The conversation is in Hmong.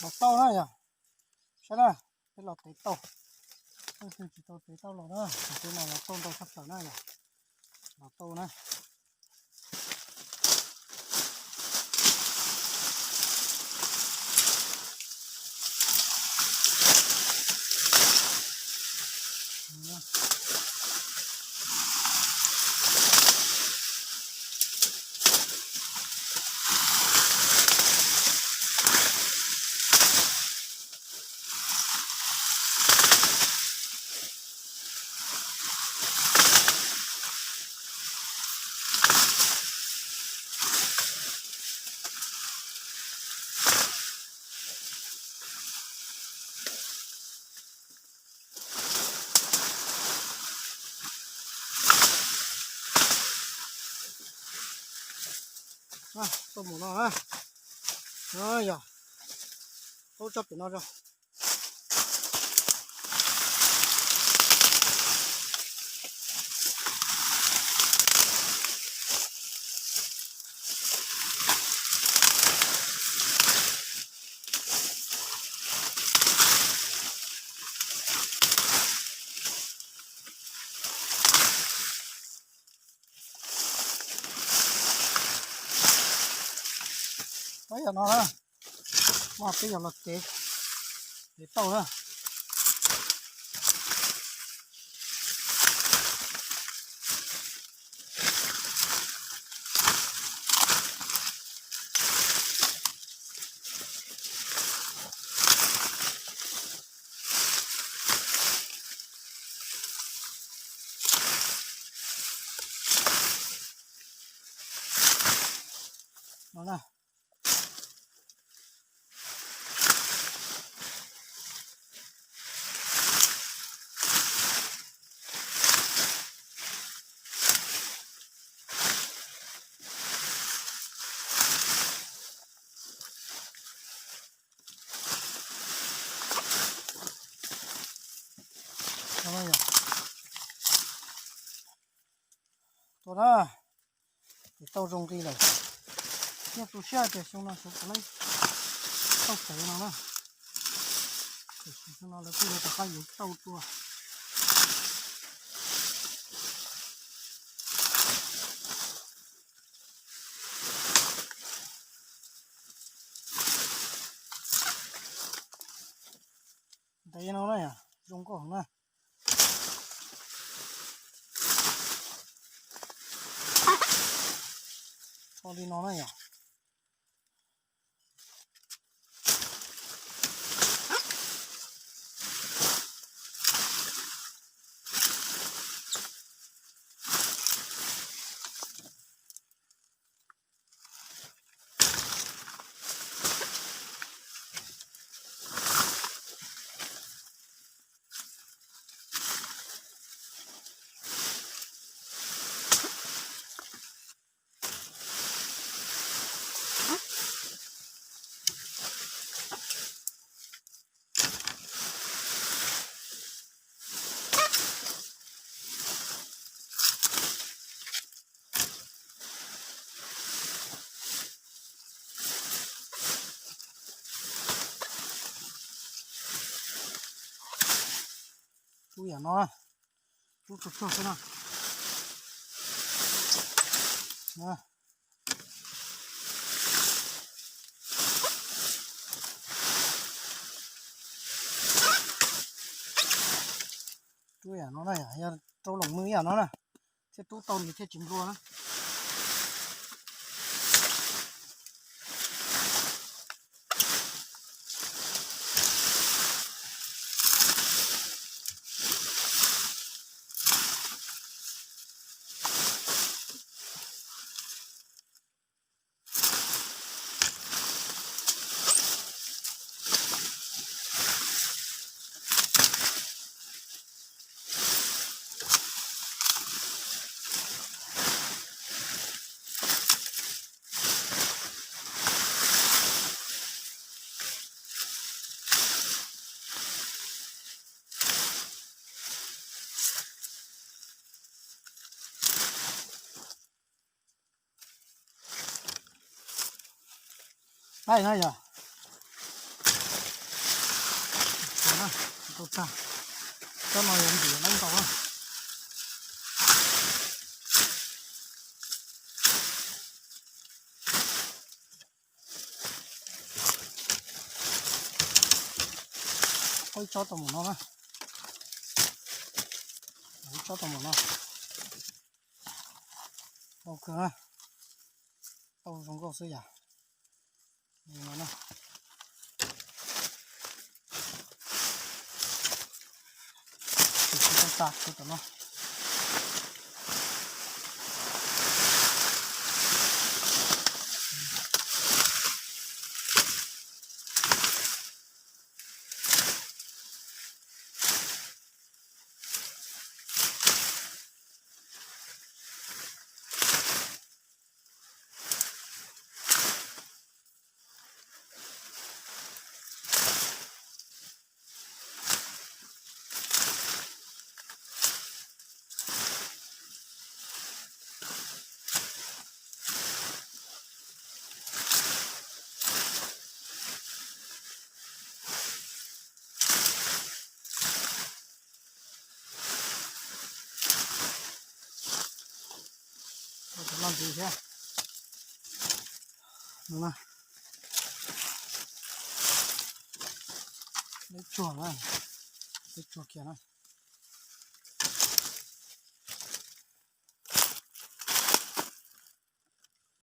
Los tau na yog, saib na, peb los tev tau, leej twg tsis tau tev tau los na, peb no los tau ntau tshaj plaws na yog, los tau na. Tau mus no na, yog, tau tso pem no tso. Peb yog no na, mas peb yog los tev, tev tau na. No na. Tua na, ces tau zoo nqi lawm. Thiab tu siab tias xyoo no xyov puas tau tev no na. Tiam sis xyoo no lawv kuj yuav rov qab yuav tau tua. Ntev no na yom, zoo nkauj heev na. Tau li no na yom. Rub yam no, rub tsuag tsuag xwb na. Rub yam no na, yog rau loos mws yam no na, thiaj rub tau nws thiaj tsis nplua na. Aib no yog, Tau tag, tsob no yog ntim lawm ntau na. Ib tsob tau mus no na, ib tsob tau mus no. Tau kawg, tau zoo nkauj xwb yam. Tsis tau tag kuv tom no. Ua cov loj ntxiv thiab. No na, leb tsuag na, leb tsuag kiag na.